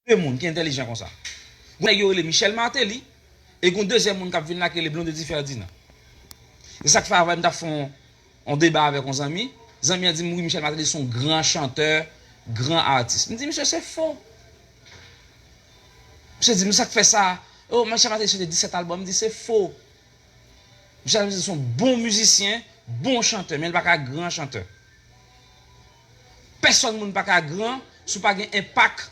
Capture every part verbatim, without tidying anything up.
de moun ki entèlijan konsa. Gon nèg yo rele Michel Martelly, e gon dezyèm moun k ap vin la ki rele Blondedy Ferdinand. E sa k fè avè m t ap fè yon, yon deba avèk yon zanmi. Zanmi an di m, "Wi, Michel Martelly se yon gran chantè, gran atis." M di, "Misye, se fo." Misye di m, "Sa k fè sa?" "Oh, Michel Martelly chante disèt albòm." M di, "Se fo." Michel Martelly se yon bon mizisyen, bon chantè, men li pa ka gran chantè. Pèsòn moun pa ka gran si w pa gen enpak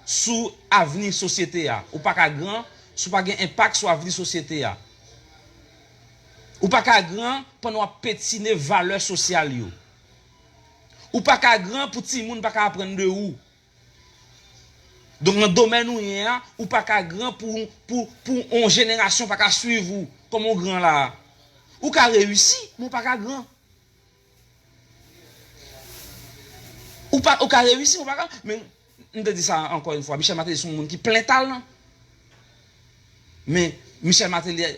sou avni sosyete a. Ou pa ka gran si w pa gen enpak sou avni sosyete a. Ou pa ka gran pandan w ap petine valè sosyal yo. Ou pa ka gran pou timoun pa ka aprann de ou. Donk, nan domèn ou ye a, ou pa ka gran pou, pou, pou yon jenerasyon pa ka swiv ou kòm yon gran la a. Ou ka reyisi, men ou pa ka gran. Ou pa, ou ka reyisi, ou pa ka. Men, m te di sa ankò yon fwa, Michel Martelly se yon moun ki plen talan. Men, Michel Martelly,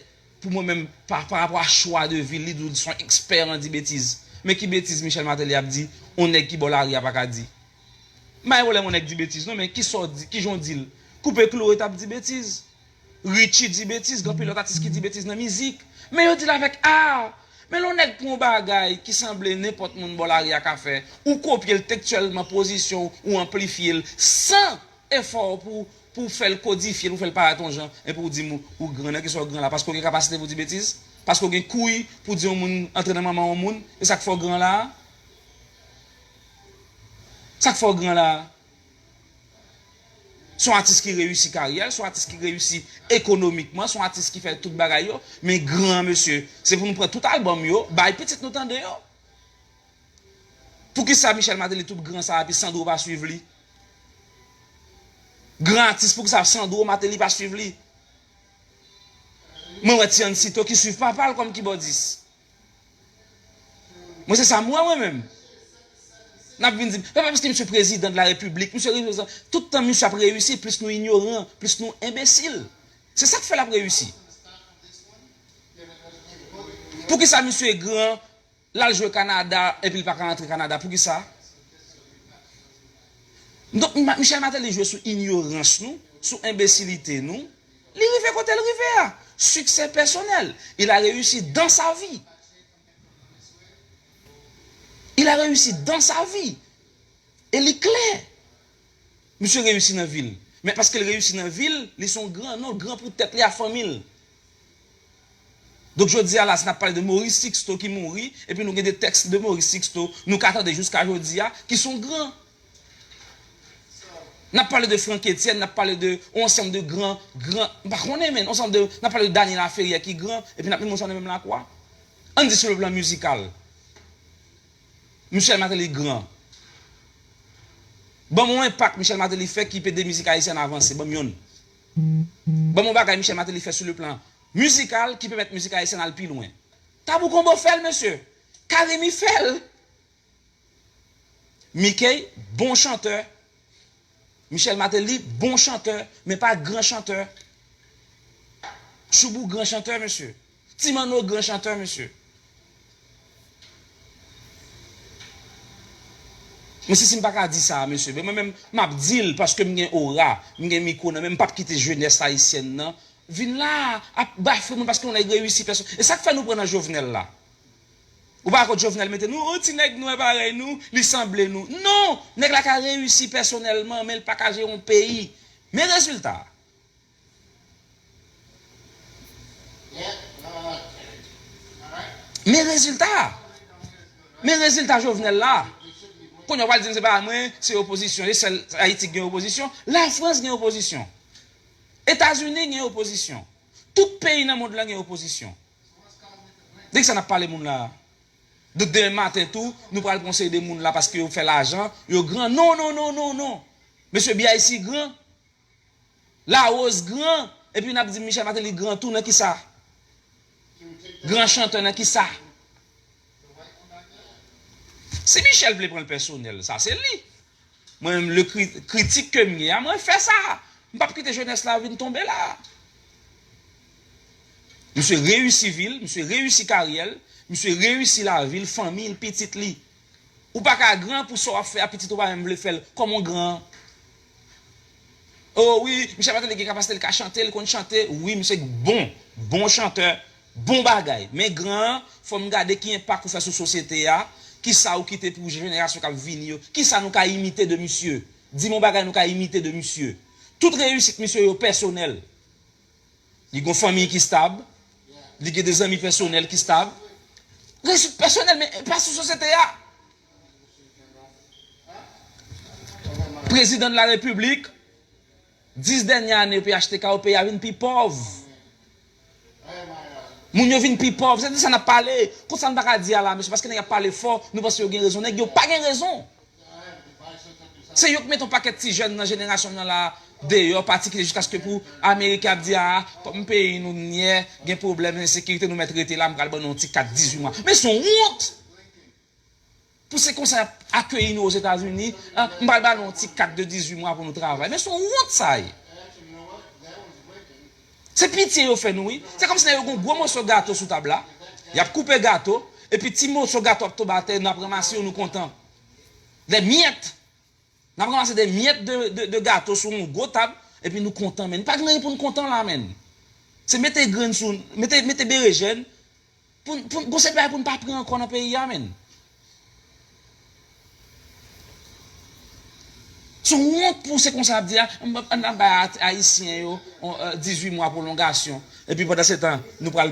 pou mwen menm, pa, pa rapò a chwa de vi l, li di w se yon ekspè nan di betiz. Men ki betiz Michel Martelly ap di, yon nèg ki bò lari a pa ka di? M pa gen pwoblèm yon nèg di betiz, non, men kisa w di, kijan w di l? Koupe Chloé t ap di betiz. Richie di betiz, gen anpil lòt atis ki di betiz nan mizik. Men yo di l avèk a. Men lè yon nèg pran yon bagay ki sanble nenpòt moun bò lari a ka fè, ou kopye l tekstyèlman, pozisyon w, ou anplifye l, san efò w pou, pou w fè l kodifye l, pou w fè l parèt yon jan, epi w di m ou, ou gran. Nan kisa w gran la? Paske w gen kapasite pou w di betiz? Paske w gen kouy pou w di yon moun antre nan manman yon moun? E sa k fè w gran la a? Sa k fè w gran la a? Se yon atis ki reyisi karyè l, se yon atis ki reyisi ekonomikman, se yon atis ki fè tout bagay yo. Men gran, mesye, se pou nou pran tout albòm yo, bay pitit nou tande yo. Poukisa Michel Martelly tout gran sa a, epi Sandro pa swiv li? Gran atis, poukisa Sandro Martelly pa swiv li? Mwen wè Tiancito ki swiv papa l kòm kibòdis. Mwen se sa m wè mwen menm. N ap vin di m, e pa paske misye prezidan de la repiblik, misye reprezitan, tout tan misye ap reyisi, plis nou inyoran, plis nou enbesil. Se sa k fè l ap reyisi. Poukisa misye gran, l al jwe Kanada, epi l pa ka rantre Kanada? Poukisa? Donk, Ma-, Michel Martelly jwe sou inyorans nou, sou enbesilite nou. Li rive kote l rive a. Succès personnel. Il a réussi dans sa vie. Il a réussi dans sa vie. E li klè. Misye reyisi nan vi l. Men paske l reyisi nan vi l, li se yon gran non, l gran pou tèt li ak fanmi l. Donk, jodi a la, si n ap pale de Maurice Sixto ki mouri, epi nou gen de tèks de Maurice Sixto, nou ka tande jiska jodi a, ki se yon gran. N ap pale de Franck Etienne, n ap pale de yon ansanm de gran, gran, m pa konnen, men, yon ansanm de, n ap pale de Dany Laferrière ki gran, epi n ap menm yon ansanm de menm lakwa. Ann di sou le plan mizikal. Michel Martelly gran. Ban m yon enpak Michel Martelly fè ki pede mizik ayisyèn avanse. Ban m yonn. Ban m yon bagay Michel Martelly fè sou le plan mizikal ki pèmèt mizik ayisyèn al pi lwen. Tabou Combo fè l, mesye. Carimi fè l. Mickey, bon chantè. Michel Martelly, bon chantè, men pa gran chantè. Choubou, gran chantè, mesye. Ti Manno, gran chantè, mesye. Mesye, si m pa ka di sa, mesye, men mwen menm, m ap di l paske m gen ora, m gen mikwo nan men m, m p ap kite jenès ayisyèn nan vin la ap bafwe moun paske yon nèg reyisi pèsonn. E sa k fè nou pran nan Jovenel la? Ou pa wè kot Jovenel mete nou? O, ti nèg nwè parèy nou, li sanble nou. Non! Nèg la ka reyisi pèsonèlman, men l pa ka jere yon peyi. Men rezilta. Men rezilta. Men rezilta Jovenel la. Kounye a w pral di m se pa mwen, se opozisyon. E sèl Ayiti ki gen opozisyon. Lafrans gen opozisyon. Etazini gen opozisyon. Tout peyi nan mond lan gen opozisyon. De kisa n ap pale moun la a? Donk demen maten tou, nou pral pran yon seri de moun la paske yo fè lajan, yo gran. Non, non, non, non, non. Mesye B I C gran. Larose gran. Epi n ap di Michel Martelly gran tou nan kisa? Gran chantè nan kisa? Si Michel vle pran l pèsonèl, sa se li. Mwen menm, le kri-, kritik ke m ye a, mwen fè sa. M p ap kite jenès la vin tonbe la. Misye reyisi vi l, misye reyisi karyè l, misye reyisi lavi l, fanmi l, pitit li. Ou pa ka gran pou sa w ap fè a, pitit ou pa menm vle fè l. Kòman w gran? Oh wi, misye pa tande gen kapasite, li ka chante, li konn chante. Wi, misye bon, bon chantè, bon bagay. Men gran, fò m gade ki enpak ou fè sou sosyete a, ki sa ou kite pou jenerasyon k ap vini yo, ki sa nou ka imite de misye. Di m yon bagay nou ka imite de misye. Tout reyisit misye yo pèsonèl. Li gon fanmi ki stab, li gen de zanmi pèsonèl ki stab. Reyisit pèsonèl, men pa sou sosyete a. Prezidan de la repiblik, dis dènye ane P H T K yo, peyi a vin pi pòv. Moun yo vin pi pòv. Se de sa n ap pale. Konsa n pa ka di a la, mesye, paske nèg ap pale fò, nou panse yo gen rezon. Nèg yo pa gen rezon. Se yo ki mete yon pakèt ti jèn nan jenerasyon m nan la deyò, patikilye jiskaske pou Ameriken ap di, a, kòm peyi nou nyè, gen pwoblèm ensekirite, nou mèt rete la, m pral ban nou yon ti kat dizuit mwa. Men se yon wont! Pou se konsa y ap akeyi nou Ozetazini, a, m pral ba nou yon ti kat de dizuit mwa pou nou travay. Men se yon wont sa ye. Se pitye yo fè nou, wi. Se kòmsi nèg yo gen yon gwo moso gato sou tab la. Y ap koupe gato, epi ti moso gato ap tonbe atè, n ap ranmase yo, nou kontan. Des miettes. N ap ranmase de myèt de, de, de gato sou yon gwo tab, epi nou kontan, men. Pa gen anyen pou n kontan la, men. Se mete grenn sou, mete, mete berejèn, pou, pou, gon seri bagay pou n pa pran ankò nan peyi a, men. Se yon wont pou se konsa ap di a, n ap bay Ayisyen yo, on, euh, dizuit mwa pwolongasyon. Epi pandan se tan, nou pral